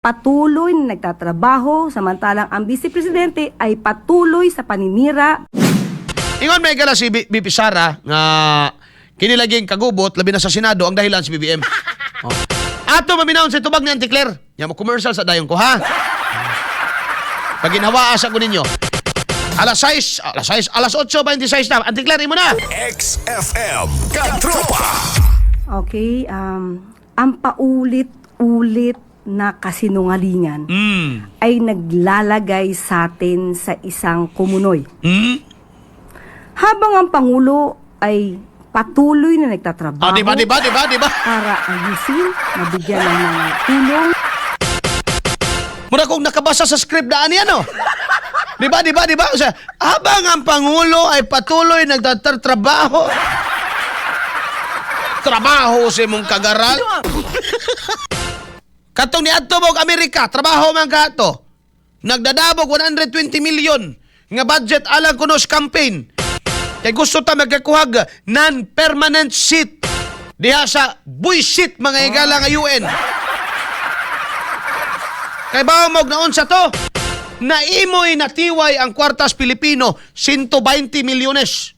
Patuloy na nagtatrabaho, samantalang ang Vice Presidente ay patuloy sa paninira. Ingon may gala si BP Sara nga kinilaging kagubot labi na sa Senado ang dahilan si BBM. Oh. Ato maminawon sa tubag ni Auntie Claire. Nya mo commercial sa dayon ko ha. Paginhawaa sa ko ninyo. Alas 6, alas 6, alas 8:26 na. Auntie Claire, imo na. XFM Katropa. Okay, ang paulit-ulit na kasinungalingan ay naglalagay sa atin sa isang kumunoy. Habang ang Pangulo ay patuloy na nagtatrabaho Ah, di ba, di ba, di ba, di ba? para ayusin, mabigyan ng mga tulong. Mura kong nakabasa sa script na ani ano. Di ba, di ba, di ba? O siya, habang ang Pangulo ay patuloy nagtatrabaho. Trabaho sa imong kagaral. Katong ni adto mo og Amerika, trabaho man ka ato. Nagdadabog 120 million nga budget alang kuno sa campaign. Kay gusto ta magkakuhag non-permanent seat diha sa bullshit mga higala nga UN. Kay bawo mo naon sa to? Naimoy natiway ang kwartas Pilipino, 120 milyones.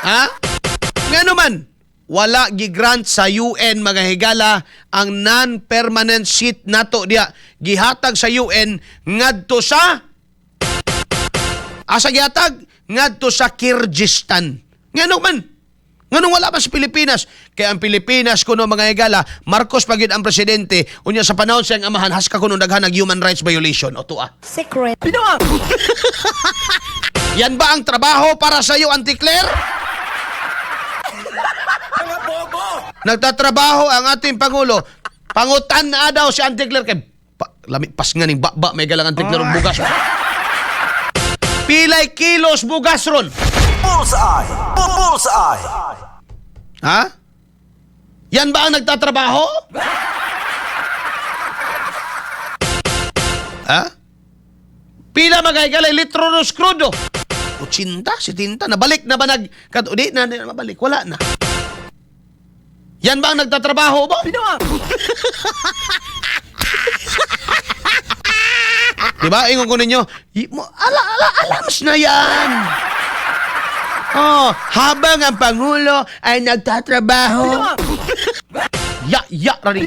Ha? Ngano man, wala gigrant sa UN mga higala ang non-permanent seat nato diya gihatag sa UN ngadto sa asa gihatag ngadto sa Kyrgyzstan. Ngano man? Nganong wala pa sa Pilipinas? Kaya ang Pilipinas kuno mga higala, Marcos pa gyud ang presidente, unya sa panahon siyang amahan haska kuno daghan og human rights violation o tuwa. Secret. Yan ba ang trabaho para sa iyo, Auntie Claire? Nagtatrabaho ang ating Pangulo. Pangutan na daw si Auntie Claire. Kay, pa, lami, pas nga ning ba, may galang Auntie Claire og bugas. Pilay kilos bugas ron. Bullseye. Bullseye. Ha? Yan ba ang nagtatrabaho? Ha? Pila magay litro nos crudo. 80, 70, nabalik na ba nag kat di na, di na mabalik, wala na. Yan ba ang nagtatrabaho ba? Di ba? Ingon ko ninyo, ala, ala, alams na yan. Oh, habang ang Pangulo ay nagtatrabaho. Ya, ya, rani.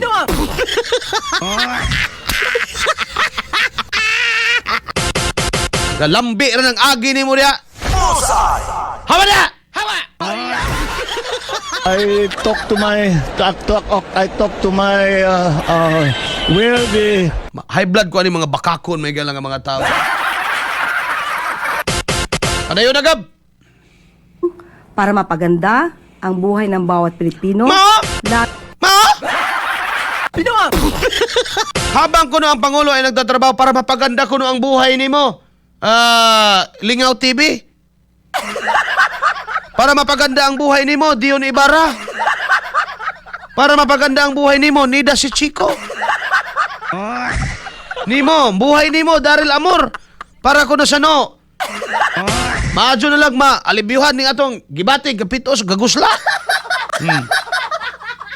Galambi ra ng agi ni mo diya. Bullseye. Hawa na! Hawa! I talk to my talk, talk, I talk to my where the High blood ko ani mga bakakon may galang ang mga tao. Padayon na gab. Para mapaganda ang buhay ng bawat Pilipino. Ma! La- Ma! Habang kuno ang Pangulo ay nagtatrabaho para mapaganda kuno ang buhay nimo. Ah, Lingaw TV. Para mapaganda ang buhay nimo, Dion Ibarra. Para mapaganda ang buhay nimo, Nida si Chico. Nimo, buhay nimo, Daryl Amor. Para kuno sa no. Maadyo na lang ma, alibyuhan ning atong gibatig, kapitos, gagusla.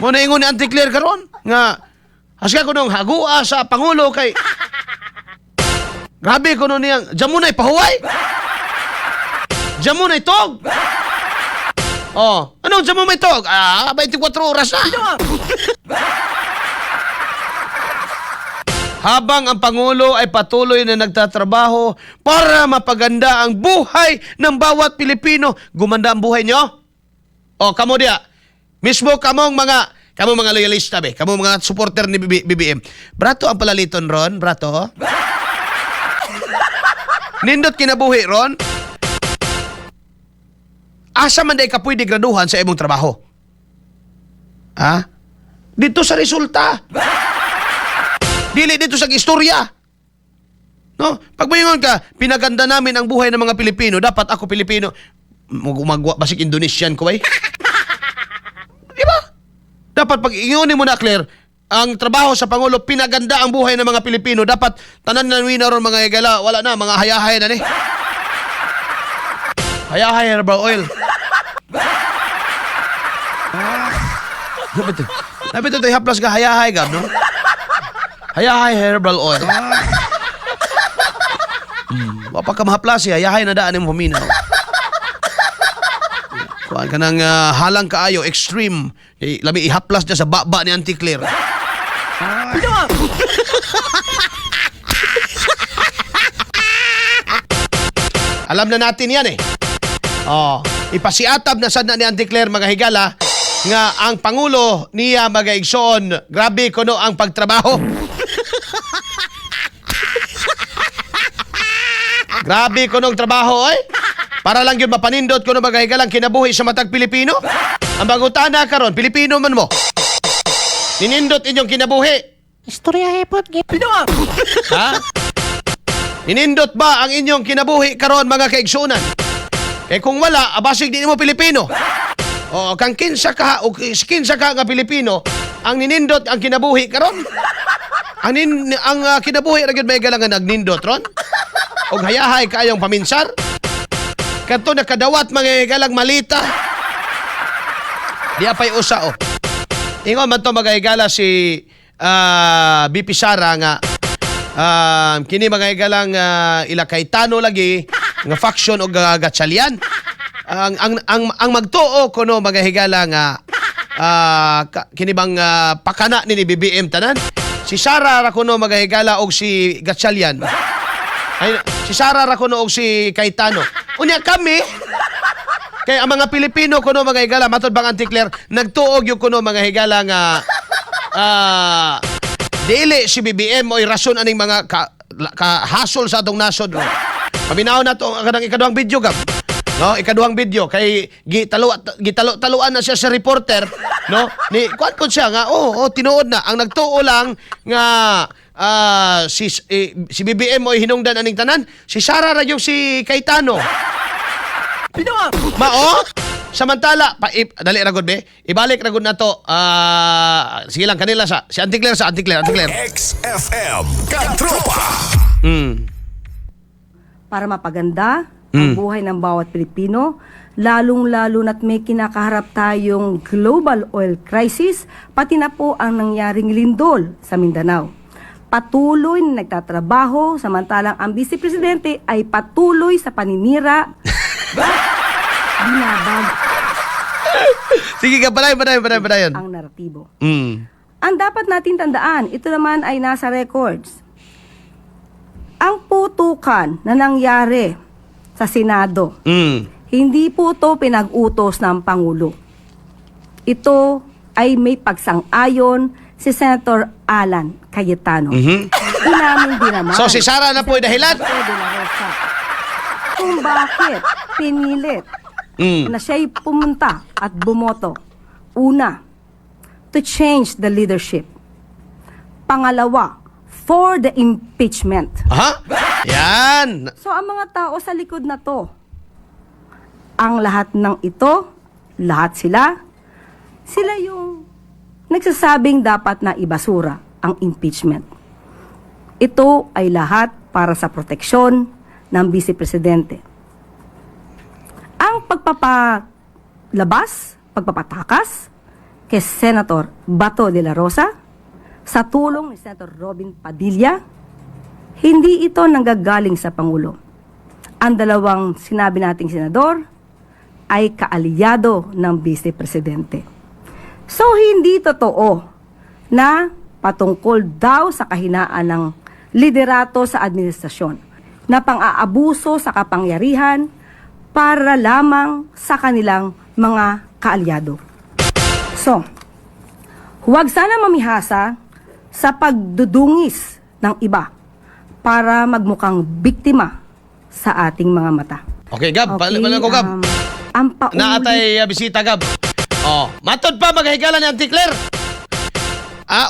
Mo na ingon ni Auntie Claire karon nga hasga ko nung hagua sa pangulo kay grabe kuno niyang jamunay pahuway. Jamunay tog. Oh, anong jamunay tog? Ah, 24 oras na. Habang ang Pangulo ay patuloy na nagtatrabaho para mapaganda ang buhay ng bawat Pilipino, gumanda ang buhay nyo? O, kamo diya. Mismo kamong mga loyalista be, kamong mga supporter ni BBM. Brato ang palaliton ron, brato. Nindot kinabuhi ron. Asa man day ka pwede graduhan sa imong trabaho? Ha? Dito sa resulta. Dili dito sa istorya. No? Pag moingon ka, pinaganda namin ang buhay ng mga Pilipino, dapat ako Pilipino. Gumagawa basig Indonesian ko ay. Di ba? Dapat pag ingonin mo na, Claire, ang trabaho sa Pangulo, pinaganda ang buhay ng mga Pilipino. Dapat tanan na na ron mga higala, wala na, mga hayahay na ni. Hayahay herbal oil. Ano ba ito? Napit ito haplas ka hayahay gab, no? Hayahay herbal oil. Wa pa ka mahaplas eh, hayahay na daan imong paminaw. Kuan ka ng halang kaayo, extreme. Eh, lami ihaplas niya sa baba ni Auntie Claire. Alam na natin yan eh. Oh, ipasiatab na sad na ni Auntie Claire, mga higala, nga ang pangulo niya, mga igsoon, grabe kuno ang pagtrabaho. Grabe kuno ang trabaho oy. Para lang yun mapanindot kuno, mga higala, ang kinabuhi sa matag Pilipino. Ang bagutana karon, Pilipino man mo. Ninindot inyong kinabuhi. Istorya hepot. Ha? Ninindot ba ang inyong kinabuhi karon, mga kaigsunan? Eh kung wala, abasig di mo Pilipino. O kang kinsa ka o kinsa ka nga Pilipino ang ninindot ang kinabuhi karon? Ang kinabuhi ra gyud may nga nagnindot ron? Og hayahay kaayong paminsar? Kadto nakadawat, mga higalang, malita. Di apay usa oh. Ingon man to, mga higala, si BP Sara nga kini, mga higalang, ila Cayetano lagi nga faction og Gatchalian. Ang magtuo kuno, mga higala, nga kini bang pakana ni BBM tanan. Si Sara ra kuno, mga higala, og si Gatchalian. Ay, si Sara ra kuno og si Cayetano. Unya kami, kay ang mga Pilipino kuno, mga higala, matod bang Auntie Claire, nagtuog yung kuno, mga higala, nga dili si BBM oy rason aning mga ka hasol sa atong nasod. No? Paminaw na to ang kanang ikaduhang video gab. No, ikaduhang video kay gitalo gitalo taluan na siya sa reporter, no? Ni kuan po siya nga oh, tinuod na ang nagtuo lang nga si BBM oy hinungdan aning tanan, si Sara ra yung si Cayetano. Mao? Samantala, dali ra gud be. Ibalik ra gud nato. Sige lang kanila sa si Auntie Claire sa Auntie Claire, Auntie Claire. XFM Katropa. Para mapaganda ang buhay ng bawat Pilipino, lalong-lalo na't may kinakaharap tayong global oil crisis, pati na po ang nangyaring lindol sa Mindanao. Patuloy na nagtatrabaho, samantalang ang Vice Presidente ay patuloy sa paninira at binabag Sige ka, padayon, padayon, padayon, padayon. ang naratibo. Ang dapat natin tandaan, ito naman ay nasa records. Ang putukan na nangyari sa Senado, hindi po ito pinag-utos ng Pangulo. Ito ay may pagsang-ayon si Senator Alan Cayetano. Inamin din naman So si Sara na po dahilan. Jose de la Rosa kung bakit pinilit na siya'y pumunta at bumoto. Una, to change the leadership. Pangalawa, for the impeachment. Aha. Yan. So ang mga tao sa likod na to, ang lahat ng ito, lahat sila, sila yung nagsasabing dapat na ibasura ang impeachment. Ito ay lahat para sa proteksyon ng Vice Presidente. Ang pagpapalabas, pagpapatakas kay Senator Bato de la Rosa sa tulong ni Senator Robin Padilla, hindi ito nanggagaling sa Pangulo. Ang dalawang sinabi nating senador ay kaalyado ng Vice Presidente. So, hindi totoo na patungkol daw sa kahinaan ng liderato sa administrasyon na pang-aabuso sa kapangyarihan para lamang sa kanilang mga kaalyado. So, huwag sana mamihasa sa pagdudungis ng iba para magmukhang biktima sa ating mga mata. Okay, Gab. Okay, balik ko, Gab. Ang paulit Naatay bisita, Gab. Oh, matod pa mga higala ni Auntie Claire.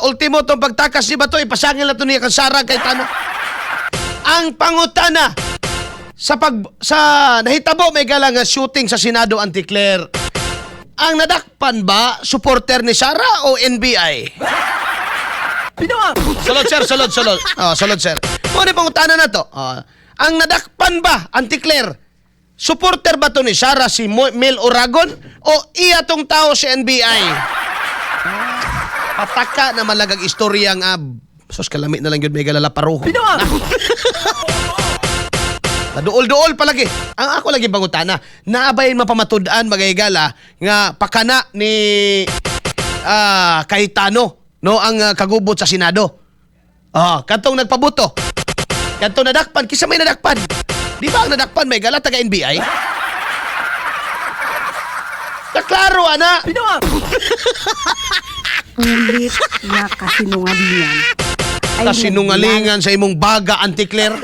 Ultimo tong pagtakas ni Bato, ipasangil na to niya kang Sara Cayetano. Ang pangutana sa nahitabo may gala nga shooting sa Senado, Auntie Claire. Ang nadakpan ba supporter ni Sara o NBI? Sulod sir, sulod, sulod. Oh, sulod sir. Mo ni pangutana na to. Oh. Ang nadakpan ba, Auntie Claire, supporter ba to ni Sara si Mel Oragon o iya tong tao si NBI? Pataka na malagag istorya nga sus, kalami na lang yun may galala paruho. Naduol-duol palagi. Ang ako lagi bangutana, naabay mapamatud-an, mga higala, nga pakana ni Cayetano, no, ang kagubot sa Senado. Katong nagpabuto. Katong nadakpan, kisa may nadakpan. Di ba ang nadakpan may gala taga NBI? Kaklaro ana. Ulit na kasinungalingan. Ay Kasinungalingan sa imong baga, Auntie Claire.